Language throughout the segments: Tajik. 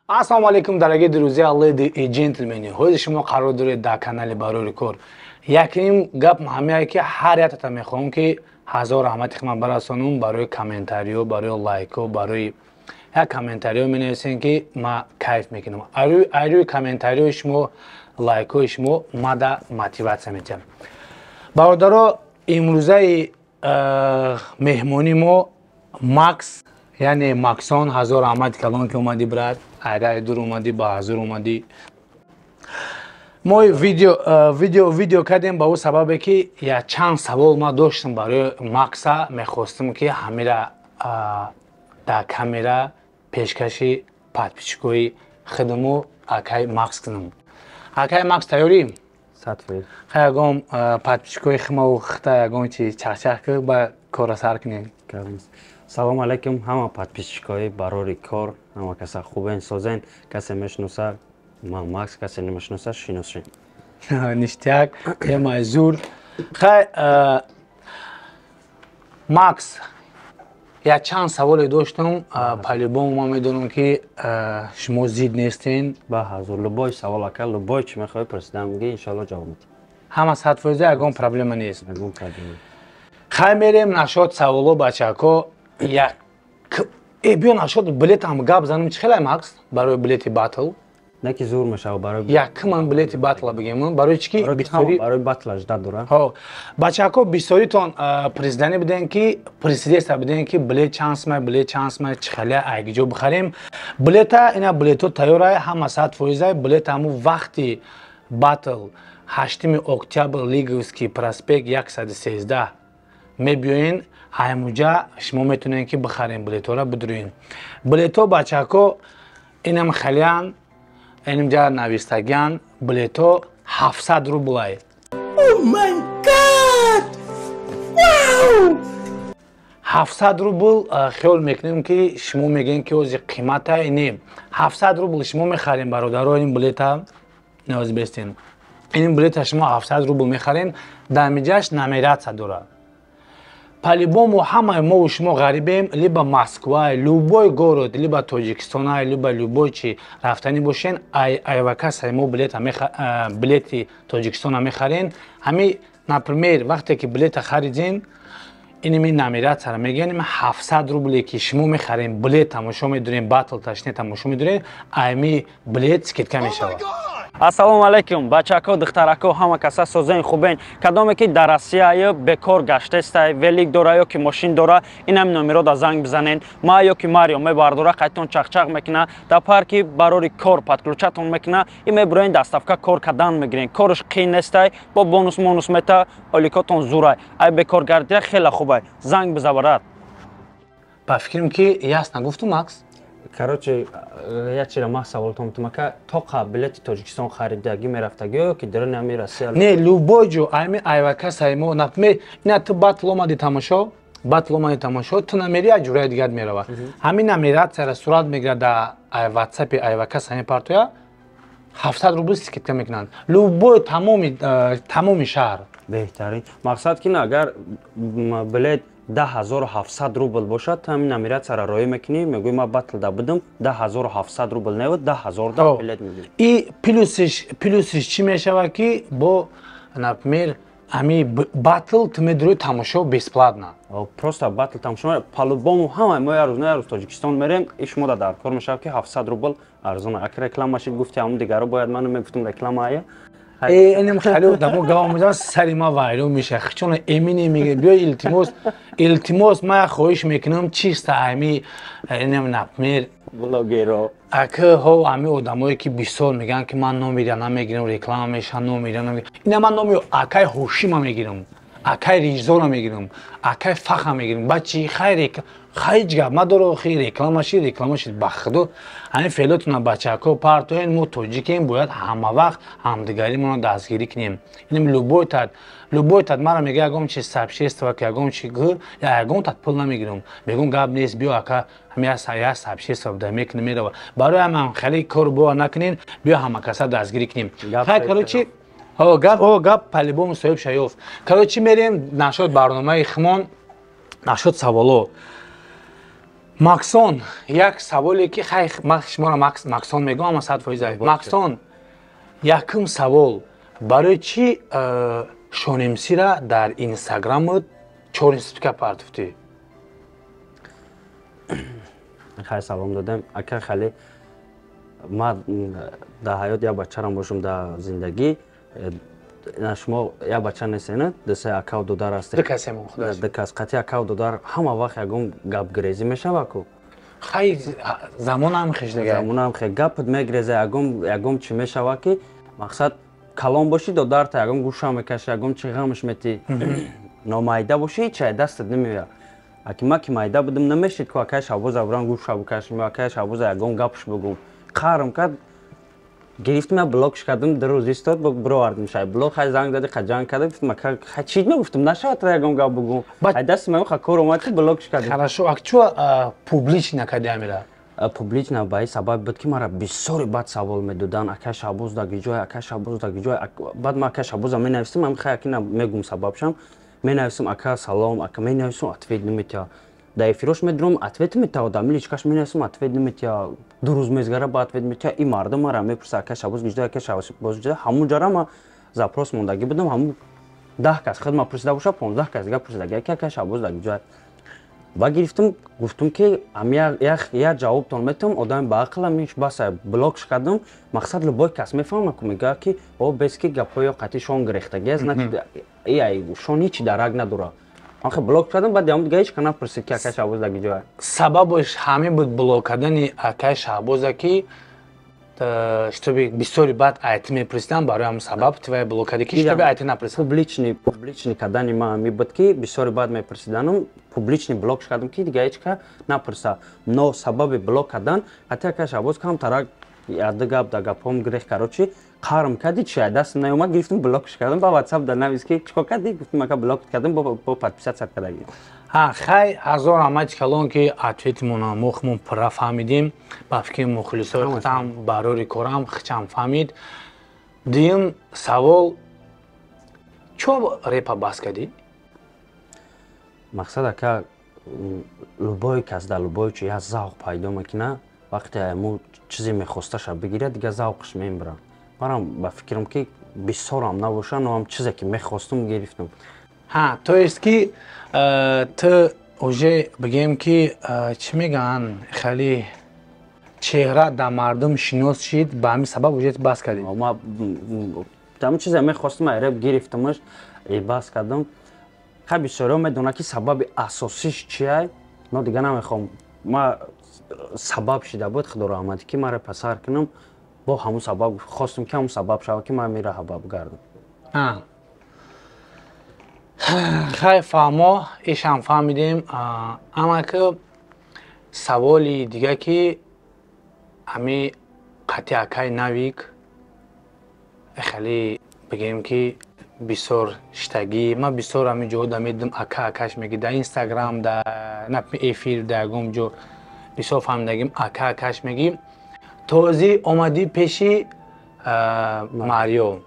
Ассалому алайкум, дорогие друзья, леди и джентльмены. Ҳозир шумо қарор доред дар канали Барори кор. Якним гап ҳамяе, ки ҳар яктата мехоҳам, ки ҳазор раҳмати хидмат барасонум барои комментариё, барои лайко, барои як комментариё менависем, ки ма кайф мекунам. Айрӯи комментариёи шумо, лайкҳои шумо мада мотиватсия метиҳам. Бародаро, имрӯзаи меҳмони мо Макс, яъне Максон. Ҳазор раҳмати калон, ки омадӣ, брат. Айраи дур омадӣ, ба ҳазур омадӣ. Мо видео кардем ба ӯ сабабе, ки як чанд савол ма доштам барои Макса, мехостам, ки ҳамира дар камера пешкаши подписчикои худаму акай Макс кунам. Акай Макс, тайёрӣ? Хай, ягон подписчикои химаву хита ягон чи чахчах ки ба кора сар кунем. Салом алайкум, ҳама подписчикои Барори кор, ҳама каса хубен, созен. Касе мешиноса, ман Макс, касе намешиноса, шиносшем. Ништяк, темаи зур. Хай, Макс, як чанд саволе доштам. По-любому ман медонам, ки шумо зид нестен. Ба ҳазур, любой савол, ака, любой чи мехоҳӣ пурсидан мегӣ, иншоалло, ҷавоб медиҳам. Ҳама 100%, ягон проблема нест? Ягон проблема. Хай, мерем нашод саволо, бачако. Як биё, нашод билетам гап занем. Чӣ хелай, Макс, барои билети батл? Не ки зур мешава барои Якман билети батла бигем, барои чӣ ки барои батла ждать дора. Ҳо, бачако, бисёритон президенӣ биден, ки президентса биден, ки билет чанд сумай, билет чанд сумай, чӣ хеле, айгиҷо бихарем билета. Ина билето тайёрай, ҳама 100%-ай. Билет ҳаму вақти батл, 8 октябр, Лиговский проспект 113 мебиёен. Ҳаймуҷа шумо метавонед, ки бихарем билетҳоро, бидурӯен билетҳо. Бачако, инам хелиян, инҷа навистагиян, билетҳо 700 рублай. Oh my God! Wow! 700 рубл. Хиёл мекунем, ки шумо мегӯем, ки ози қимата не. 700 рубл шумо мехарем, бародаро, ин билета. Ниёз бестен, ин билета шумо 700 рубл мехарем. Дар миҷаш нумерация дорад. По-любому ҳамаи мову шумо ғарибем, либо Москва, любой город, либо Тоҷикистона, либо любой чи рафтанӣ бошен, айвакасаи мо билети Тоҷикистона мехарен. Ҳами, например, вақте ки билета харидин, иними нумерацияро мегӯян. Ими 700 рубле ки шумо мехарем, билет тамошо медурем, батл ташне тамошо медурем, ами билет скидка мешавад. Ассалому алайкум, бачако, духтарако, ҳама каса созен, хубен. Кадоме ки дар Россияю бекор гаштестай, велик дора ё ки мошин дора, инам номеро да занг бизанен. Ма ё ки Марио мебардора, қайтон чақчақ мекуна, дар парки Барори кор подключатон мекуна и мебуроен, доставка кор кардан мегирен. Корш қиин нестай, бо бонус монус мета, оликотон зурай. Ай бекор гардида хеле хубай, занг бизабарад. Ба фикрам, ки ясно гуфту, Макс. Короче, як чира ман саволтон тумака: тоқа билети Тоҷикистон харидагӣ мерафтагӣ ё ки дарони ҳами Россия? Не, любой ҷо, ами айвакасай мо, например, ина ту батл омади тамошо, батл омади тамошо, ту намери, як ҷураи дигар мерава. Ҳамин нумерацияра сурат мегирад, дар ватсапи айвакаса мепартоя, 700 рубл скидка мекунанд, любой, тамоми шаҳр. Беҳтарин. Мақсад ки агар билет 10 700 рубл бошад, ту ҳамин нумерацияро роӣ мекунӣ, мегӯӣ: «Ман батлда будам, 10 700 рубл невуд, 10 000 да билет мегирӣ». И плюсиш чӣ мешавад, ки бо, например, ами батл ту медурӣ тамошо бесплатно. Просто батл тамошо по-любому ҳамаи мо як рӯз на як рӯз Тоҷикистон мерем и шумо да дар кор мешавад, ки 700 рубл арзона. Аки реклама шид, гуфти, ҳамун дигаро бояд ману мегуфтум, реклама ая. Инам хеле одамо гап мезананд, сари ма вайрон меша. Чун Эмине мега: «Биё, илтимос, илтимос, ман як хоҳиш мекунам, чиста ами инам, например, блогеро». Ака ҳо, ами одамое ки бисёр мегӯянд, ки ман номира намегирам, реклама меша, номира намегирам. Ина ман номи акай Ҳошима мегирам, акай Ризора мегирам, акай Фаха мегирам. Ба чи хай, ҳеҷ гап надора. Охи реклама шид, реклама шид. Ба худо, ҳамин феълотона, бачако, партоен. Мо тоҷикем, бояд ҳама вақт ҳамдигаримонро дастгирӣ кунем. Инам любой тат мара мега, ягон чи сообщество ки ягон чи, ягон тат пул намегирам. Мегӯм: «Гап нест, биё, ака, ҳами як сообщество буда мекунем, мерава». Барои ҳамам хеле кор боа накунем, биё, ҳама каса дастгирӣ кунем. Хай, короче, гап, гап по-любому соҳиб шаёф. Короче, мерем нашод барномаи химон, нашод саволо. Максон, як саволе, ки хай, ман шуморо Максон мегӯям, ама 100%. Максон, якум савол: барои чӣ Шонемсира дар Инстаграмат чорин спика партуфтӣ? Хай, салом додем, ака. Хеле ма дар ҳаёт як бачарам бошам, дар зиндагӣ шумо як бача нестен, дисе акав дудар ҳастед. Ду касем. Ду кас. Қатъи акав дудар ҳама вақт ягон гапгирезӣ мешава ку. Хай, замонам хеш дига. Замонам хе гапат мегиреза, ягон чӣ мешава, ки мақсад калон бошӣ, додарта ягон гӯша мекаши, ягон чи ғамш метӣ. Номайда бошӣ, чай дастат намеояд. Аки ма ки майда будам, намешид ку акай Шабоза бурам гӯша бикашим ё акай Шабоза ягон гапш бугум. Қарм кард, гирифтим, я блокш кардам, 2 рӯз истод, бировардим шай блок. Хай, занг дади, ха, ҷанг карда, гуфтам: ака, хай, чӣ мегуфтам, нашавад ягон гап бугум. Ай дасти ман ха кор омад, ки блокш кардем. Хорошо, ак чӯ публично кардӣ амира? Публично ба ин сабаб буд, ки мара бисёри бад савол медоданд: акай Шабоз даги ҷой, акай Шабоз даги ҷой. Баъд ма акай Шабоза менависам, ам хай, акина мегум, сабабшам менависам: ака, салом, ака. Менависам, ответ наметиҳад. Дар эфирош медурам, ответ метавад, дар личкаш менависам, ответ наметиҳад. 2 рӯз мезгара, ба ответ метиҳад. Ин мардум мара мепурса: ака Шабоз гиҷда, ака Шабоз гиҷда. Ҳамун ҷара ма запрос мондагӣ будам, ҳамун 10 кас хидма пурсида боша, 15 кас дига пурсида, ки ака Шабоз дар ҷой. Ба гирифтам, гуфтам, ки як ҷавобтон метавам, одами баақлам иш, баса, блокш кардам. Мақсад, любой кас мефаҳма ку, мега, ки о бес ки гапҳои қатъи шон гирехтагӣ аст, шон ҳичи дарак надорад. Охи блок кардам, баъд ям дига ҳеч ка напурсид, ки акай Шаҳбоз дар ҷой. Сабабаш ҳамин буд, блок кардани акай Шаҳбоза, ки чтобы бисёри баъд айти мепурсидан, барои ҳамн сабаб тивай блок карди, ки чтобы айти напурсидан. Публичный кардани ма ҳамин буд, ки бисёри баъд мепурсиданам. Публичный блок кардам, ки дига ҳеч ка напурса. Но сабаби блок кардан ҳатто акай Шаҳбоз камтарак яду гап да гапҳом гирех, короче, қарм кади, чи даст наёмад, гирифтам, блокш кардам. Ба Ватсап да навис, ки чикор кардӣ? Гуфтам: ака, блок кардам, бо подписаться кардаги. Ҳа, хай, ҳазор раҳмати калон, ки ответимона мо хумон пурра фаҳмидем. Ба фикри мухлисои худам, барори корам хичам фаҳмид. Дуюм савол: чо репа бас кардӣ? Мақсад, ака, любой кас дар любой чи як завқ пайдо мекунад. Вақте мо чизе мехосташа бигирад, дига завқш мебарад. Манам ба фикрам, ки бисёрам набоша, но ҳам чизе ки мехостум, гирифтам. Ҳа, то есть ки ту уже, бигем, ки чӣ мегӯянд, хеле чеҳра дар мардум шинос шид, ба ҳамин сабаб уже бас кардӣ? Ҳамин чизе мехостум, айреб гирифтамаш, бас кардам. Хай, бисёриҳо медонад, ки сабаби асосиш чиай, но дига намехоҳам. Ма сабаб шида буд, худо раҳматӣ, ки маро пасар кунам. Бо ҳамун сабаб хостум, ки ҳамун сабаб шава, ки ман мираҳа бигардам. Хай, фаҳмо, ишам фаҳмидем. Ама ки саволи дига, ки ҳами қатъи акай Навик хеле, бигем, ки бисёр штагӣ, ман бисёр ҳами ҷоҳо да медидам, ака акаш меги, дар Инстаграм, да эфир, да ягон ҷо бисёр фаҳмидагим, ака акаш мегӣ. Тозӣ омадӣ пеши Марио,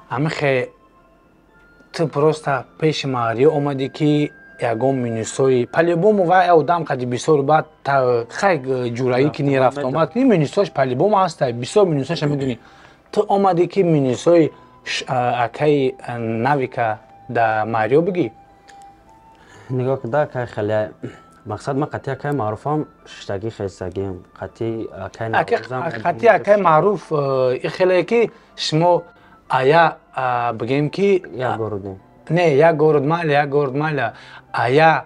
ҳамихе ту просто пеши Марио омадӣ, ки ягон минусои по-любому вай одам қади бисёр баъд хай ҷураӣ ки нерафт омад, минусош по-любому ҳаста, бисёр минусоша медонӣ. Ту омадӣ, ки минусои акаи Навика да Марио бигӣ? Нигоҳ куда, акай, хеле мақсад, ман қатъи акаи Маъруфам шиштагӣ хестагиам, қатъи акаи Қатъи акаи Маъруф хеле ки шумо ая, бигем, ки як городем. Не, як город майля, як город майля, ая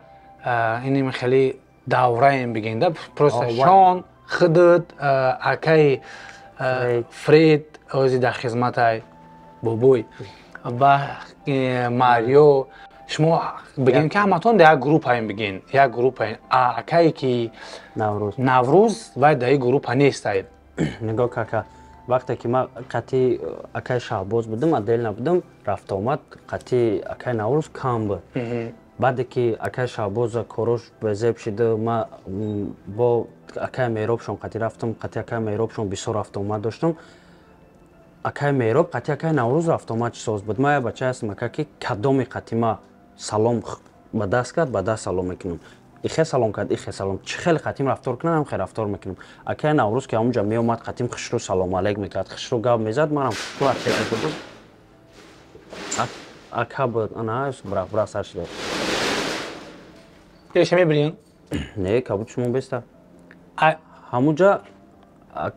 иним хеле давраем, бигем, да, просто шон худут, акаи Фред ози дар хизматай бобой ва Марио, шумо, бигем, ки ҳаматон дар як группаем, бигем, як группаем. Акае ки Наврӯз, вай дар ин группа нестай. Нигоҳ, кака, вақте ки ман қатъи акаи Шаҳбоз будам, отдельно будам, рафтуомад қатъи акаи Наврӯз кам буд. Баъде ки акаи Шаҳбоза корош безеб шида, ма бо акаи Меҳробшон қатъи рафтам, қатъи акаи Меҳробшон бисёр рафтуомад доштам. Акаи Меҳроб қатъи акаи Наврӯз рафтуомад соз буд. Ма як бача ҳастам, ака, ки кадоми қатъи ма салом ба даст кард, ба даст салом мекунам. Ихе салом кард, ихе салом. Чӣ хеле қатим рафтор кунам, ҳам хел рафтор мекунам. Акай Наврӯз ки ҳамунҷа меомад, қатим хушрӯ салом алейк мекард, хушрӯ гап мезад, манам хушрӯ ответ мекардам. Ака буд, ана брах брах сар шуда. Еша мебирин? Не, кабуд шумо беста. Ҳамунҷа,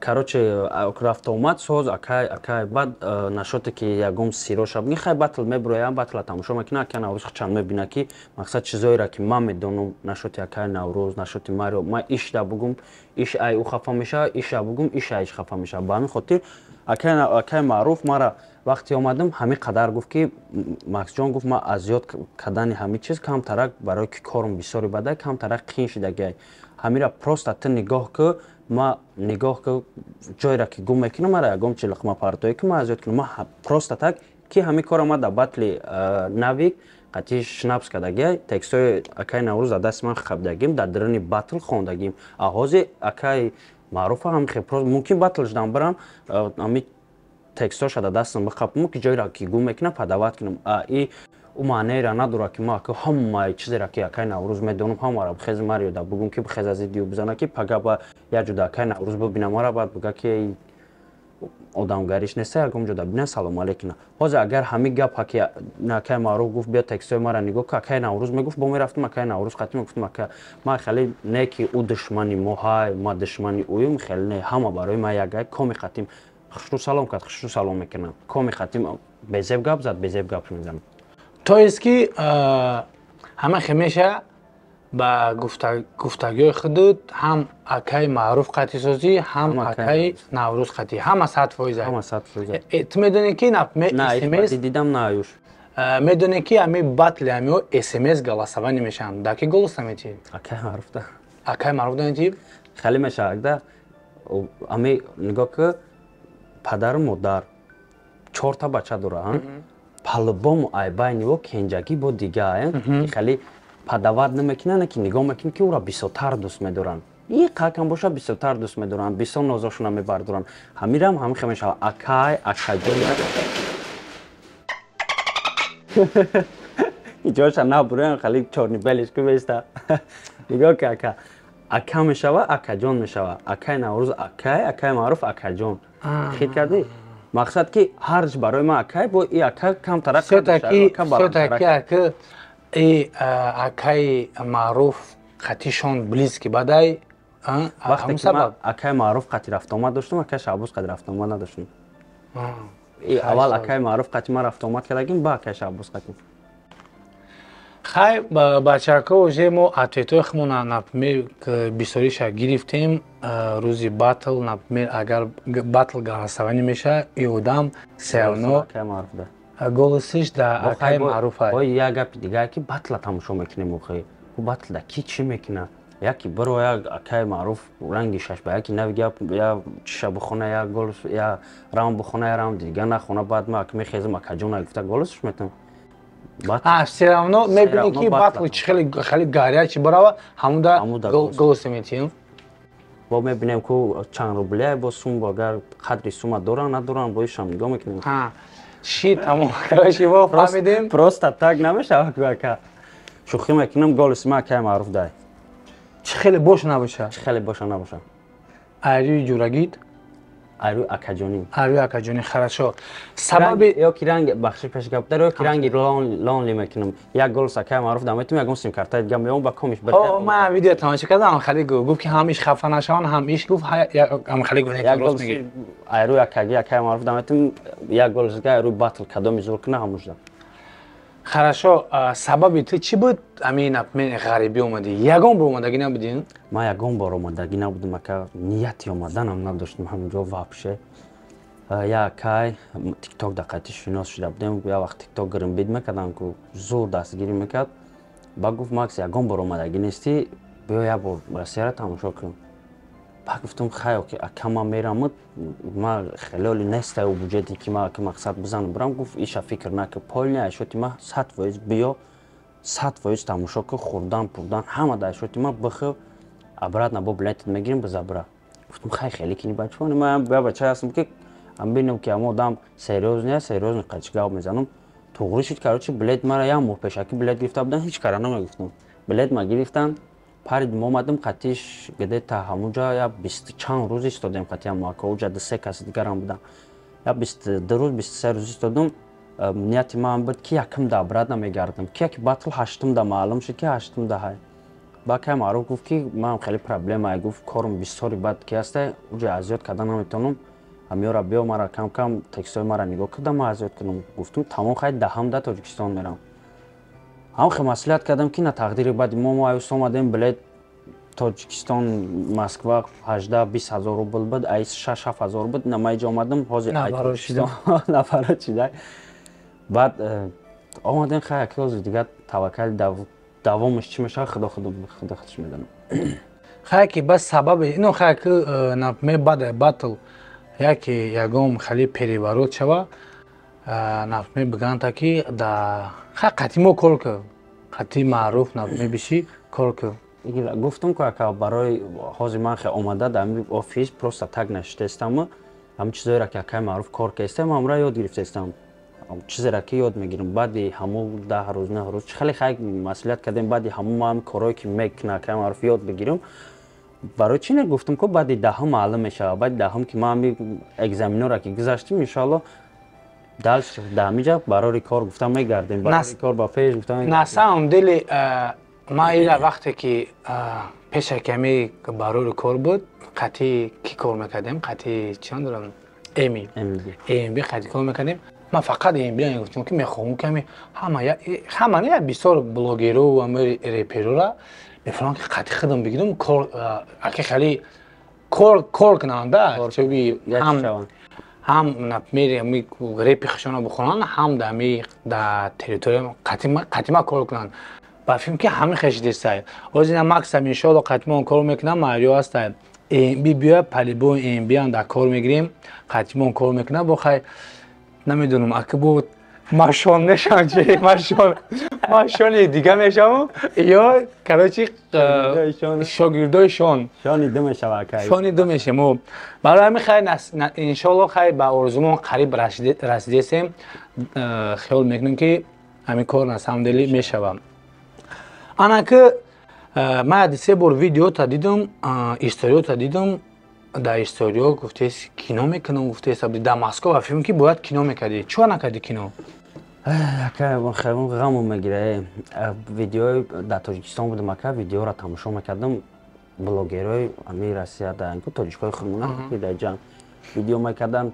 короче, рафта омад соз, акай, акай, баъд нашоте ки ягон сироша бигин, хай батл мебуроям, батла тамошо мекунам, акай Наврӯз чанд мебина ки мақсад чизоеро ки ман медонам нашоти акай Наврӯз, нашоти Марио, ман ишда бугум, иш ай ӯ хафа мешава, иша бугум, иш айш хафа мешава. Ба ҳамин хотир акай Маъруф мара вақте омадам ҳамин қадар гуфт ки Максҷон гуфт, ман аз ёд кардани ҳамин чиз камтарак, барои ки корум бисёри бадай, камтарак қиин шидагиай. Ҳамира просто ту нигоҳ ку, ма нигоҳ ку, ҷойра ки гум мекунам, мара ягон чи лиқма партоӣ ки ман аз ёд кунам. Ма просто так ки ҳамин кора ма дар батли навик қатъи шнапс кардагиай, текстҳои акай Наврӯз дар дасти ман хабидагим, дар даруни батл хондагим. А ҳозир акай Маъруфа ҳам хел мумкин батл шудам барам, ҳамин текстҳоша дар дастам бихапам, ки ҷойра ки гум мекунам, подавать кунам. А и ӯ маънеера надорад ки ма ҳамаи чизеро ки акай Наврӯз медонам, ҳамаро бихези Мариода бугум ки бихез аз видео бизана, ки пага ба як ҷода акай Наврӯз бибина мара, баъд буга ки одамгариш неста, ягон ҷода бина салом алейкум. Ҳозир агар ҳамин гапа ки акай Маъруф гуфт, биё текстҳои мара нигоҳ ку, акай Наврӯз мегуфт, бо мерафтам акай Наврӯз қатъи мегуфтам, ака, ман хеле не ки ӯ душмани мо ҳай, ма душмани ӯюм, хеле не, ҳама барои ман ягай. Коми қатим хушрӯ салом кард, хушрӯ салом мекунам, коми қатим безеб гап зад, безеб гап мезанам. То есть ки ҳама хемеша ба гуфтагиҳои худут ҳам акаи Маъруф қатъи созӣ, ҳам акаи Наврӯз қатъи, ҳама 100%. Ҳама 100%. Ту медонӣ ки смс дидам на аюш. Медонӣ ки ҳами батли ҳамиҳо смс голосование мешаванд, дар ки голос наметиҳӣ? Акаи Маъруфда. Акаи Маъруф наметиҳӣ? Хеле мешавад да, ами нигоҳ ки падару модар чорта бача доранд, по-любому ай байни ӯ кенҷагӣ бо дига хеле подавать намекунанд, ки нигоҳ мекунӣ ки ӯро бисёртар дӯст медоранд, и қакам боша бисёртар дӯст медоранд, бисёр нозошона мебардоранд. Ҳамирам ҳамин хел мешавад, акай, акаҷон иҷоша набуроям, хеле чорни белиш ку беста. Нигоҳ ки ака ака мешава, акаҷон мешава. Акай Наврӯз акай, акай Маъруф акаҷон. Хит кардӣ? Мақсад ки ҳарч барои ман акай, бо и ака камтарак. Всё-таки ака и акаи Маъруф қатишон близкий бадай. Вақте ки ман акаи Маъруф қати рафтуомад доштам, акаи Шаҳбоз қати рафтуомад надоштам. Аввал акаи Маъруф қати ман рафтуомад кардагим, ба акаи Шаҳбоз қати. Хай, бачако, уже мо ответҳои худмона, например, бисёриша гирифтем. Рӯзи батл, например, агар батл голосование мешавад, и одам всё равно голосиш да акаи Маъруфа. Як гапи дигар ки батла тамошо мекунем, охи батлда ки чӣ мекуна, яки биро як акаи Маъруф ранги шаш ба яки нави гап, я чиша бихона, я голос, я раунд бихона, я раунд дига нахона, баъд ма мехезам, акаҷон гуфта голосш метам. А всё равно мебинӣ ки батл чи хеле хеле горячий барава, ҳамуда голос метиҳем. Бо мебинем ку чанд рубля бо сум, агар қадри сума доранд, надоранд, бо ишам нигоҳ мекунем. Ши, тамом, короче, мо фаҳмидем. Просто так намешавад ку, ака, шӯхӣ мекунам, голоси ман акаи Маъруф дай. Чӣ хеле боша набоша? Чӣ хеле боша набоша. Айрӯи ҷурагид? Айрӯи акаҷонӣ. Айрӯи акаҷонӣ, хорошо. Сабаби ё ки ранг, бахши пеш гап дар, ё ки ранги лонли мекунам, як голос акаи Маъруф да метум, ягон симкартаи дига меом ба комиш. О, ман видео тамошо кардам, хеле гуфт ки ҳам иш хафа нашаванд, ҳам иш гуфт, ҳам хеле гуфт. Як голос айрӯи акаги акаи Маъруф да метум, як голос дига айрӯи батл кадоми зур куна, ҳамушда. Хорошо, сабаби ту чӣ буд, ҳамин, например, ғарибӣ омадӣ? Ягон бор омадагӣ набудӣ? Ман ягон бор омадагӣ набудам, ака, нияти омаданам надоштам ҳаминҷо вообще. Як акай тикток да қатъи шинос шуда будем, як вақт тикток гринбит мекардам, ку зур дастгирӣ мекард, ба гуфт: «Макс, ягон бор омадагӣ нестӣ, биё як бор Россияро тамошо кун». Ба гуфтам: «Хай, ки ака, ман мерамуд, ма хеле нестай ӯ буҷете ки ма ки мақсад бизанам бирам». Гуфт: «Иша фикр накун, полный айшоти ма 100%, биё 100% тамошо кун, хӯрдан пурдан ҳама дар айшоти ма, бихӯ, обратно бо билетат мегирем, бизабра». Гуфтам: «Хай, хеле кини бачаони ман я бача ҳастам ки ам бинам ки ҳама одам серьёзный, серьёзный қачи гап мезанам». Туғри шуд, короче, билет мара як моҳ пешакӣ билет гирифта будан, ҳеҷ кара намегуфтам. Билет ма гирифтан. Паридим, омадим, қатиш где-то ҳамуҷа я бисту чанд рӯз истодем қати ҳамо ака. Уҷа ду се каси дигарам будам. Я 22 рӯз, 23 рӯз истодум. Нияти ман буд, ки якум да обратно мегардам, ки яки батл ҳаштум да маълум шуд, ки ҳаштум да ҳай. Ба кай Маъруф гуфт, ки ман хеле проблема, гуфт, корум бисёри бад ки ҳаста, уҷа азёд карда наметавонам, ҳамёра биё, мара кам кам текстҳои мара нигоҳ кардам, ман азёд кардам. Гуфтум, тамом, хай, даҳам да Тоҷикистон мерам. Ҳам хел маслиҳат кардам, ки на тақдири бади мо аюс омадем. Билет Тоҷикистон Москва 18-20 ҳазор рубл буд, ай 6-7 ҳазор буд. На ма иҷа омадам, ҳозир нафарот шида. Баъд омадем, хай, акози дигар таваккал, давомаш чӣ мешавад, худо худо худш медонам. Хай, ки бас сабаби ино, хай, ки например баъд батл яке ягон хеле переворот шава, например биганта, ки да хай, қати мо кор ку, қати Маъруф, например, биши кор ку. Гуфтум ку, ака, барои ҳозир ман хе омада дар ҳамин офис просто так нашидаистам. Ҳамин чизоеро, ки акаи Маъруф кор кардастам, ҳамра ёд гирифтаистам. Чизеро ки ёд мегирам баъди ҳамун 10 рӯз, 9 рӯз, хеле хай масъулият кардем. Баъди ҳамун ман корое ки мекунам, акаи Маъруф, ёд бигирам. Барои чӣ не гуфтум ку, баъди даҳум маълум мешавад. Баъди даҳум, ки ман ҳами экзаменора ки гузаштим, иншоалло, дальше дар ҳамиҷа барори кор гуфтам мегардем, барори кор ба пеш гуфтам. На самом деле ман ира вақте ки пеша ки ҳами барори кор буд, қати ки кор мекардем, қати чӣ дорам, эми эмби қати кор мекардем. Ман фақат эмби гуфтам, ки мехоҳам, ки ҳами ҳама не, бисёр блогеру ами реперура мефаҳмам, ки қати худам бигирам, кор аки хеле кор кунанда, чуби ҳам например ами репи хушона бихонанд, ҳам дар дар территория қатима кор кунанд. Ба филм ки ҳами хешидистай озина Максам, иншоалло, қатимон кор мекунам. Марио ҳастай, МБ биёя, палибо МБ дар кор мегирем, қатимон кор мекунам. Бо хай, намедонам, аки бо машон мешавам, чи машони дига мешавам ё, короче, шогирдои шон. Шони ду мешава. Шони ду мешем. Барои ҳамин хай, иншоалло, хай, ба орзумон қариб расидесем. Хиёл мекунем, ки ҳамин кор на самом деле мешава. Ана ки ман се бор видеота дидам, историёта дидам. Дар историё гуфтес, кино мекунам гуфтес. Дар Москва ва филм ки бояд кино мекардӣ, чӯ накардӣ кино? Ғаму мегира. Видеои дар Тоҷикистон будам, ака, видеоро тамошо мекардам. Блогерҳои ами Россия, тоҷикҳои худмона, дар ҷамъ видео мекардан.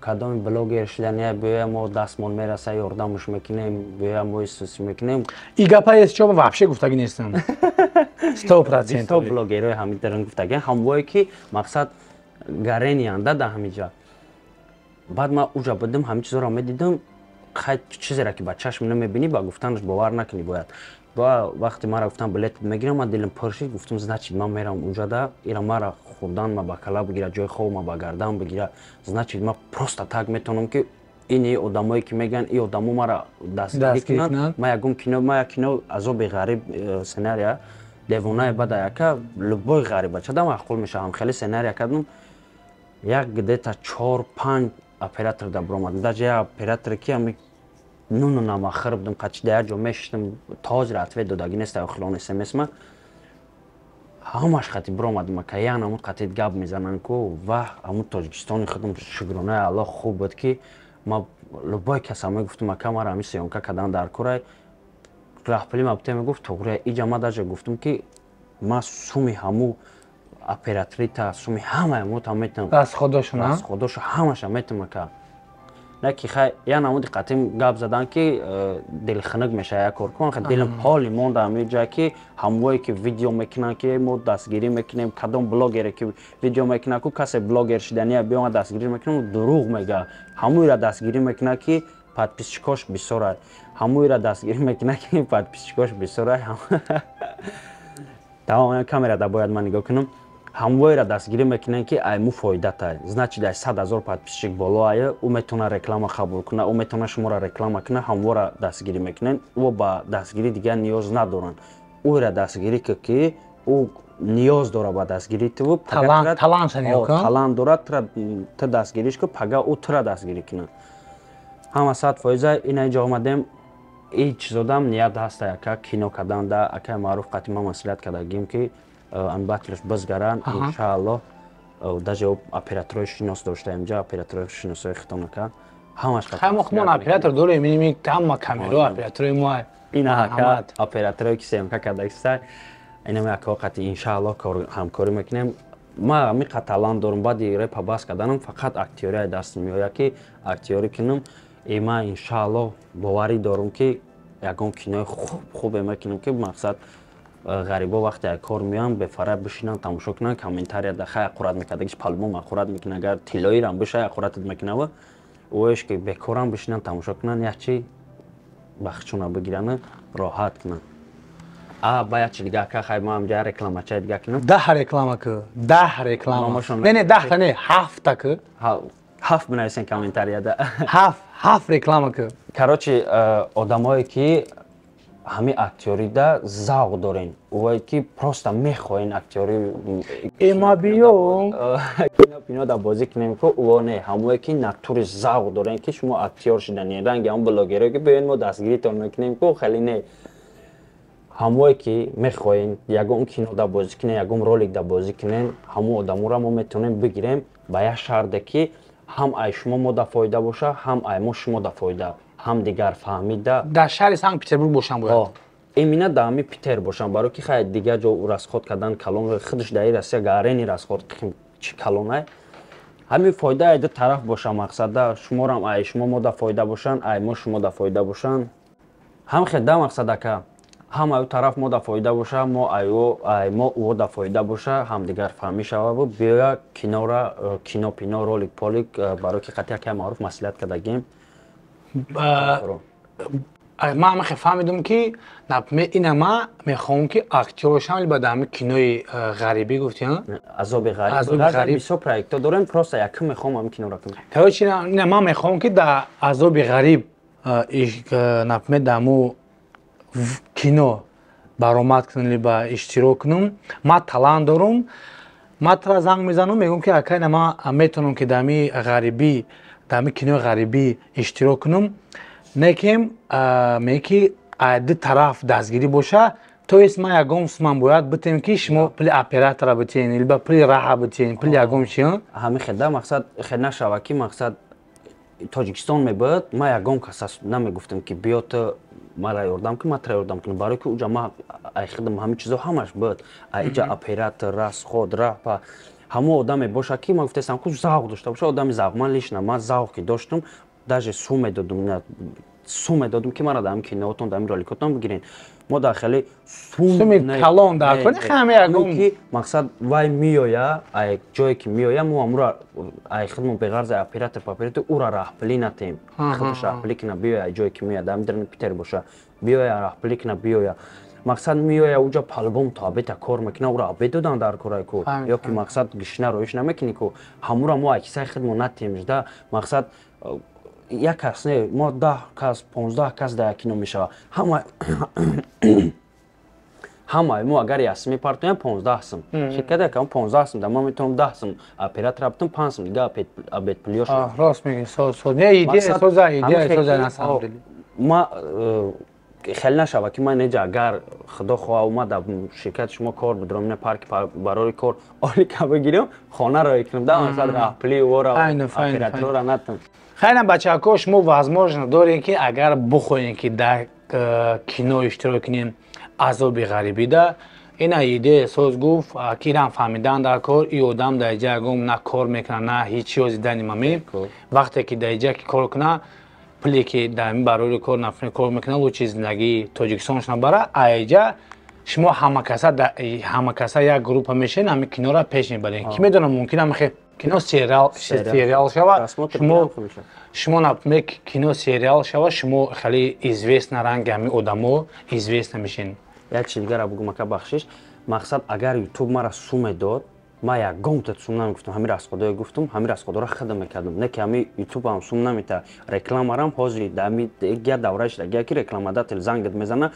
Кадоми блогер шудания, биёя, мо дастмон мераса, ёрдамуш мекунем, биёя, мо исуси мекунем. И гапа есть, чо вообще гуфтагӣ нестам, 100%. Сто блогерҳои ҳами даран гуфтагӣ, ҳамвое ки мақсад гарениянда дар ҳамиҷа. Баъд ман уҷа будам, ҳамин чизоро медидам. Хай, чизеро ки ба чашм намебинӣ, ба гуфтанаш бовар накунӣ бояд. Ба вақте мара гуфтам, билет мегирам, ман дилам пур шид. Гуфтам, значит, ман мерам унҷада, ира мара хӯрдан ма ба кала бигира, ҷои хоб ма ба гардан бигира, значит, ман просто так метавонам, ки ини одамое ки мегӯянд, и одамо мара дастгирӣ кунанд. Ман ягон кино, ман як кино «Азоби ғариб», сценария девонаи бада, яка любой ғарибачада маъқул мешавам. Хеле сценария кардам, як где-то чор панҷ оператор да биромадам. Даже як операторе ки ами нуну намахир будам, қачи да як ҷо мешиштам, то ҳозир ответ додагӣ нест охирон смс ма. Ҳамаш қати биромадам, ака, ян ҳамун қати гап мезананд ку. Ва ҳамун Тоҷикистони худам, шукронаи Аллоҳ, хуб буд, ки ма любой каса мегуфтам, ака, мара ҳамин съёмка кардан дар курай, раҳпули ма бите, мегуфт, туғрия. Иҷа ма даже гуфтам, ки ма суми ҳаму оператрита, суми ҳамаи ҳамута метам. Расходошона. Расходошо ҳамаша метам, ака. Не ки хай, я намуди қатим гап задан, ки дилхунук мешава, як кор кун. Дилам ҳоли монда ҳамин ҷа, ки ҳамвое ки видео мекунанд, ки мо дастгирӣ мекунем. Кадом блогере ки видео мекунад ку, касе блогер шидания биёма, дастгирӣ мекунем, дурӯғ мега. Ҳамоира дастгирӣ мекунад, ки подписчикош бисёра. Ҳамоира дастгирӣ мекунад, ки подписчикош бисёра. Тамом, камерада бояд ман нигоҳ кунам. Ҳамвоеро дастгирӣ мекунанд, ки ай му фоидатай. Значит, ай 100 000 подписчик боло ае, ӯ метавона реклама қабул кунад, ӯ метавона шуморо реклама кунад. Ҳамвора дастгирӣ мекунанд, ӯ ба дастгирӣ дигар ниёз надоранд. Ӯро дастгирӣ ки ӯ ниёз дорад ба дастгирии ту. Талант дорад, ту дастгириш ку, пага ӯ тура дастгирӣ кунад. Ҳама 100% ина иҷо омадем. И чизодам ният ҳаста, ака, кино карданда. Акай Маъруф қати ма маслиҳат кардагим, ки ами батлш бизгаран, иншааллоҳ. Даже операторои шинос доштаем ҷа, операторои шиносои хитон, ака, ҳамаш. Мо худмон оператор дорем, иними ҳама камеро операторои мо. Ина, ака, операторое ки съёмка кардагиста, инами акао қати иншааллоҳ ҳамкорӣ мекунем. Ма ҳами талант дорум. Баъди репа бас карданам, фақат актёрияи дастам меояд, ки актёрӣ кунам. И ма иншааллоҳ боварӣ дорум, ки ягон кинои хуб хубе мекунем, ки мақсад ғарибо вақте кор меоянд, бефара бишинанд, тамошо кунанд, комментария да хай ақурат мекардагиш, по-любому ақурат мекунад. Агар тиллоирам биша, ақуратат мекунава. Оеш ки бекорам бишинанд, тамошо кунанд, якчи бахчуна бигиранд, роҳат кунанд. А ба як чи дига, ака, хай ма ҳамҷа рекламачаи дига кунам. 10 реклама ку, 10 реклама. Не, 10-та не, ҳафта ку. Ҳафт бинависен комментарияда. Ҳафт, ҳафт реклама ку. Короче, одамое ки ҳамин актёрида завқ дорен, овое ки просто мехоҳен актёри Эма биё. Кино да бозӣ кунем ку, уво не, ҳамое ки натури завқ дорен, ки шумо актёр шидани, ранги ҳам блогеро, ки биёен, мо дастгиритон мекунем ку, хеле не, ҳамое ки мехоҳен ягон кино да бозӣ кунен, ягон ролик да бозӣ кунен, ҳамон одаморо мо метавонем бигирем, ба як шарте, ки ҳам ай шумо мо да фоида боша, ҳам ай мо шумо да фоида, ҳам дигар фаҳмида. Дар шаҳри Санкт Петербург бошам бояд. Именно дар ҳами Питер бошам, барои ки хай дигар ҷо расход кардан калон, худаш дар Россия гарени расход чӣ калонай. Ҳамин фоида ай ду тараф боша, мақсада шуморам ай шумо мо да фоида бошанд, ай мо шумо да фоида бошанд. Ҳам хел да мақсад, ака, ҳам аю тараф мо да фоида боша, мо ай мо ӯ да фоида боша, ҳамдигар фаҳмӣ шававу биёя кинора, кино пино, ролик полик, барои ки қатъи акай Маъруф маслиҳат кардагим. Ман ҳамахе фаҳмидум, ки например, ина ма мехоҳам, ки актёр бошам, вале ба дар ҳами кинои ғарибӣ гуфти? Азоби ғариб. Бисёр проектҳо дорем, просто якум мехоҳам ҳами киноро кунам. Короче, ина ман мехоҳам, ки дар Азоби ғариб, например, дар ҳамо кино баромад кунам либо иштирок кунам. Ман талант дорум, ман тара занг мезанам, мегӯям, ки ака, ина ман метавонам, ки дар ҳами ғарибӣ, дар ҳами кинои ғарибӣ иштирок кунам, некем меги, ки ду тараф дастгирӣ боша, то есть ман ягон суман бояд битем, ки шумо пули оператора битен либо пули раҳа битен, пули ягон чи. Ҳами хеда мақсад хел нашава, ки мақсад Тоҷикистон мебояд, ман ягон каса намегуфтам, ки биё, ту мара ёрдам кун, ман тара ёрдам кунам, барое ки уҷа ма ай хидм ҳамин чизо ҳамаш буд, ай иҷа оператор, расход, раҳпа. Ҳамон одаме боша, ки ман гуфтаистам ку, завқ дошта боша, одами завқ. Ман лично ман завқ ки доштум, даже сум медодум, сум медодум, ки мара дар ҳамин киноотон, дар ҳамин роликотон бигирен. Мо дар хеле суми калон дар куни ҳами ягон ки мақсад вай меоя, ай ҷое ки меоя, мо амура ай хидмо беғарз ай оператор паператор ура раҳпулӣ натем, худаш раҳпулӣ кина биёя. Ай ҷое ки меоя, дар ҳамин Питер боша, биёя, раҳпулӣ кина биёя. Мақсад меоя уҷа, по-любому то обеда кор мекуна, ура обед додан дар корай ку, ё ки мақсад гишна роиш намекунӣ ку, ҳамура мо ай кисаи хидмо натем. Жда мақсад як кас не, мо 10 кас, 15 кас дар як кино мешава. Ҳамаи мо агар як сум мепартоям, 15 сум ширкат якам, 15 сум да ман метавонам 10 сум оператора битам, 5 сум дига обедпулиёш. Рост мегӣ, соз соз, не, идея соза, идея соза на самом деле. Ма хеле нашава, ки ман неҷа, агар худо хоҳа, омад дар ширкати шумо кор бидорам, ина парки барори кор олика бигирам, хона роӣ кунам, да мақсад раҳпулӣ вора операторора натам. Хайна, бачаҳако, шумо возможно дорем, ки агар бухоҳем, ки дар кино иштирок кунем Азоби ғарибида, ина идея соз гуфт, ки инам фаҳмидан дар кор, и одам дар иҷа ягон на кор мекунад, на ҳеҷ чиз дани маме. Вақте ки дар иҷа ки кор куна, пуле ки дар ин барори кор нафри кор мекунад, лучи зиндагии Тоҷикистонш набара. Аиҷа шумо ҳамакаса як группа мешавед, ҳамин киноро пеш мебаред. Ки медонам, мумкин ҳамихе кино сериал шава, шумо например, кино сериал шава, шумо хеле известна, ранги ҳамин одамо известна мешин. Як чи дигара бугум, ака, бахшиш. Мақсад, агар Ютуб мара сум медод, ман ягон та сум намегуфтам, ҳамин расходое гуфтум, ҳамин расходоро хидм мекардам. Не ки ҳами Ютубам сум намета, рекламарам ҳозир дар як давраи шудагия, ки рекламодатель зангат мезана,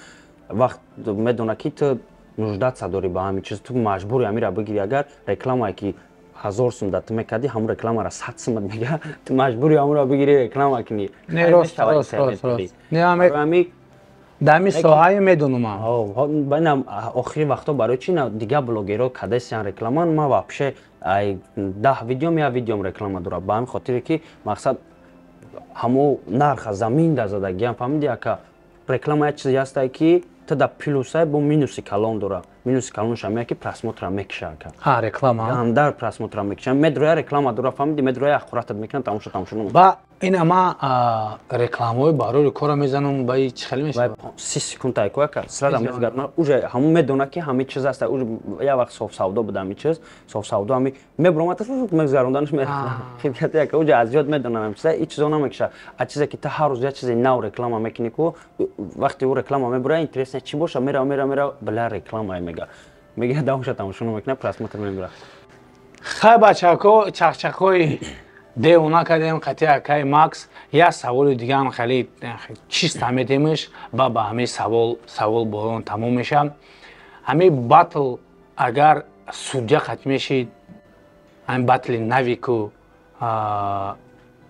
вақт медона, ки ту нуждаться дорӣ ба ҳамин чиз, ту маҷбури ҳамира бигирӣ. Агар рекламае ки 1000 сум да ту мекардӣ, ҳамун рекламара 100 сумат мега, ту маҷбури ҳамунро бигирӣ, реклама кунӣ. Не, рост, рост, рост, рост. Ҳами Дар ҳамин соҳае медонам. Ина охири вақто барои чи дигар блогерҳо кадесиян реклама, ман вообще ай 10 видеом як видеом реклама дорад, ба ҳамин хотире ки мақсад ҳамо нарха замин да задагиам, фаҳмиди, ака? Реклама як чизе ҳастае, ки ту да плюсай, бо минуси калон дора. Минуси калонш ҳамия, ки просмотра мекиша, ака. Ҳа, реклама. Гандар просмотра мекиша. Медроя, реклама дора, фаҳмиди, медроя, аққуратат мекунад, тамошо тамошо. Ба ина ма рекламаҳои барори кора мезанам, ба чи хеле мешавад? 30 секунд айко, ака, сразу мезгарна, уже ҳамон медона, ки ҳами чиз аст. Уже як вақт соф савдо буда, ҳами чиз соф савдо, ҳами мебуромад, мегзаронданаш мехидмати, ака, уже аз ёд медонам ҳами чиза. И чизо намекиша. А чизе ки ту ҳар рӯз як чизи нав реклама мекунӣ ку, вақте ӯ реклама мебура, интересно чӣ боша, мера, мера, мера, бля, реклама мега, давша тамошо намекунад, просмотр мебура. Хай, бачако, чақчақҳои девона кардем қати акаи Макс. Як саволи дигаам хеле чиста метемш, ба ҳамин савол савол борон тамом мешавад. Ҳамин батл агар судья қат мешид, ҳамин батли Навику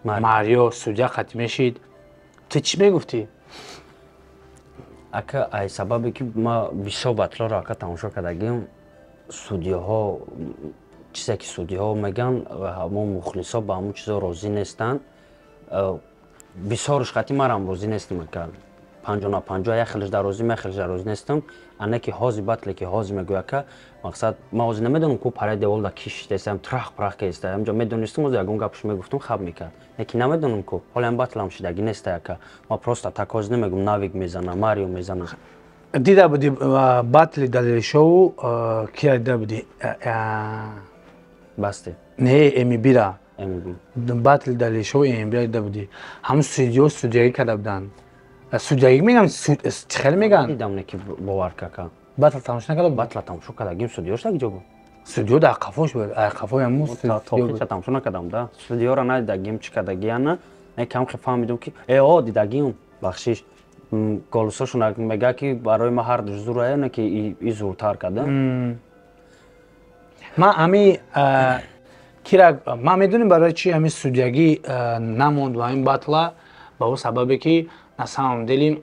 Марио судья қат мешид, ту чӣ мегуфтӣ? Ака, ай сабабе ки ма бисёр батлоро, ака, тамошо кардагим, судьяҳо, чизе ки судьяҳо мегӯянд, ҳамон мухлисо ба ҳамон чизо розӣ нестанд. Бисёрш қати марам розӣ нестам, ака, 50 на 50, як хелеш дар розим, як хелеш дар розӣ нестам. Ане ки ҳози батле ки ҳози мегӯя, ака, мақсад ман ҳозир намедонам ку параи девол да ки шиштесам, трах прах кеста ҳамҷо, медонистам, ҳозир ягон гапш мегуфтум, хаб мекард, лекин намедонам ку ҳоле ҳам батлам шидагӣ неста, ака. Ма просто так ҳозир намегум, Навик мезана, Марио мезана. Дида буди батли Далелшоу, кия дида буди? Басте. Не, Эмибира. Батли Далелшоу, Эмибира дида буди? Ҳамун судьё судьягӣ карда буданд, судьягӣ мегам, хеле меган. Дидам, не ки бовар кака. Батл тамошо накарда? Батла тамошо кардагим, судьёш так ҷо буд? Судьё дар қафош буд, қафои ҳамун. Тофиша тамошо накардам да, судьёра надидагим, чӣ кардагияна, не кам хе фаҳмидум, ки о дидагим, бахшиш, голосошон мега, ки барои ма ҳар душ зурая, не ки и зуртар карда. Ман ҳами кира, ман медонем барои чи ҳами судьягӣ намонд ва ин батла, ба он сабабе ки на самом деле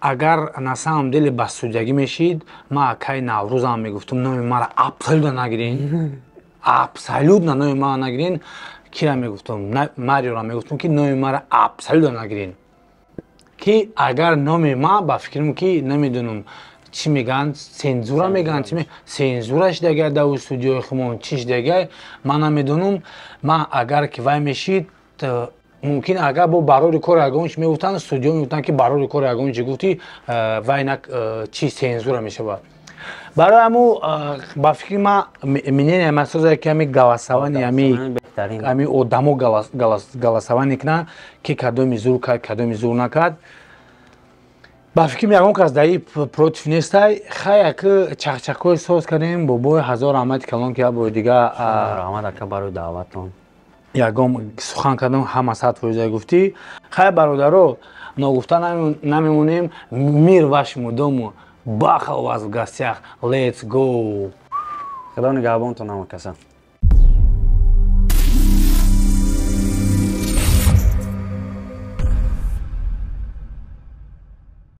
агар на самом деле ба судьягӣ мешид, ман акаи Наврӯзам мегуфтум: номи мара абсолютно нагирин, абсолютно номи мара нагирин. Кира мегуфтум? Мариора мегуфтум, ки номи мара абсолютно нагирин, ки агар номи ма, ба фикрам, ки намедонам чӣ мегӯянд, цензура мегӯянд, чи цензура шидагай дар студиои хумон, чӣ шидагай, ман намедонам. Ман агар ки вай мешид, мумкин агар бо барори кор ягон чи мегуфтанд, судьё мегуфтанд, ки барори кор ягон чи гуфтӣ, вай на чи цензура мешавад. Барои ҳаму, ба фикри ман, мнение ман созае, ки ҳами голосование, ҳами одамо голосование кунанд, ки кадоми зур кард, кадоми зур накард. Ба фикрам, ягон кас дар против нестай. Хай, аки чақчақҳои соз кардем, бобои, ҳазор раҳмати калон, ки як бори дига Раҳмат, ака, барои даъватон. Ягон сухан кардам, ҳама 100% гуфтӣ. Хай, бародаро, ногуфта намемонем. Мир вашему дому! Баха у вас в гостях! Let's go! Худо нигаҳбонтон, ҳама каса.